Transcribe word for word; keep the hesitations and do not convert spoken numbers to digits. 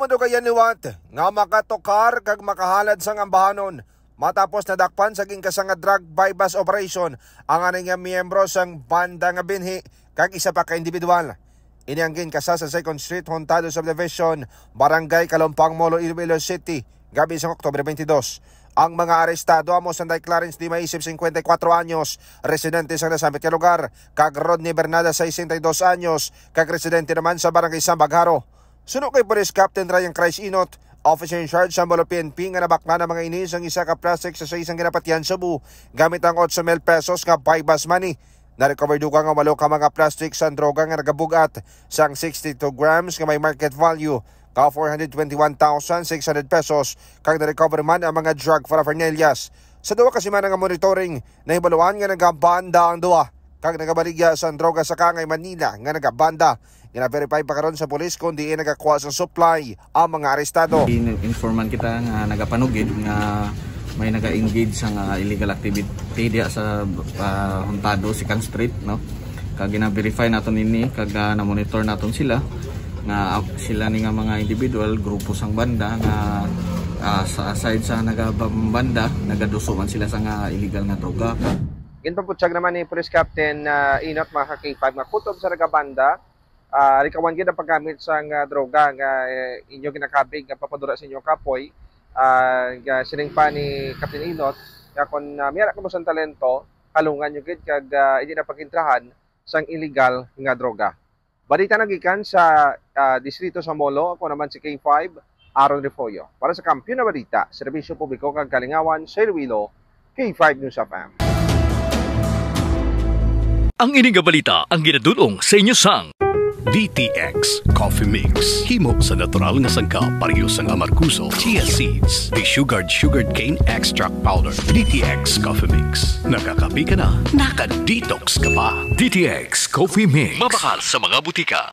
Dugayan liwat nga makatukar kag makahalad sang ambahanon matapos nadakpan sa ginkasa nga drug buy-bust operation ang anay nga miyembro sang banda nga binhi kag isa pa ka individual. Ini ang ginkasa sa Second Street, Juntado Subdivision, Barangay Kalumpang, Molo, Iloilo City, gab-i sang Oktubre twenty-two. Ang mga arestado amo sanday Clarence Dimaisip, singkwenta y kuwatro anyos, residente sa nasambit nga lugar, kag Rodney Bernada, sesenta y dos anyos, kag residente naman sa Barangay Sambagharo. Suno kay Police Captain Ryan Christ Inot, officer in charge sa Molo P N P, nga nabaklan ang mga ini sang isa ka plastic sa isa sang ginapatihan subo gamit ang otso mil pesos nga buy-bust money. Na-recover dugang ang walo ka mga plastic sang droga nga nagabug-at sang sixty-two grams nga may market value ka four hundred twenty-one thousand six hundred pesos, kag na-recover man ang mga drug paraphernalias. Sa duha ka semana nga monitoring, nahibaluan nga nagabanda ang duha kag nagabaligya sang droga sa Kangay, Manila nga nagabanda. Gina-verify pa karon sa pulis kon diin nagakuha sang supply ang mga arestado. In-, informan kita nga nagapanugid nga may naga-engage sa nga illegal activity diha sa, ah, Juntado, Second Street, no? Kag gina-verify naton ini, kag, ah, na-monitor naton sila nga, ah, sila ni nga mga individual, grupo sang banda nga, ah, sa side sa nagabanda, nagaduso man sila sa nga illegal nga droga. Ginpabutyag naman ni Police Captain, ah, Inot, mga ka-K five, nga kutob sa nagabanda, ah, likawan gid ang paggamit sang, ah, droga nga, eh, inyo ginakabig nga papadula sa inyo kapoy. Ah, nga siling pa ni Captain Inot nga kon, ah, may ara kamo sang talento, halungan nyo gid kag, ah, inyo na pagintrahan sang illegal nga droga. Balita nagikan sa, ah, distrito sa Molo, ako naman si K five, Aaron Refollo. Para sa Kampiyon na Balita, Serbisyo Publiko kag Kalingawan sa Iloilo, K five News F M. Ang ini nga balita ang ginadul-ong sa inyo sang D T X Coffee Mix. Himo sa natural nga sangkap, pareho sang amargoso, chia seeds, desugared sugarcane extract powder. D T X Coffee Mix. Nakakape ka na, naka-detox ka pa. D T X Coffee Mix. Mabakal sa mga butika.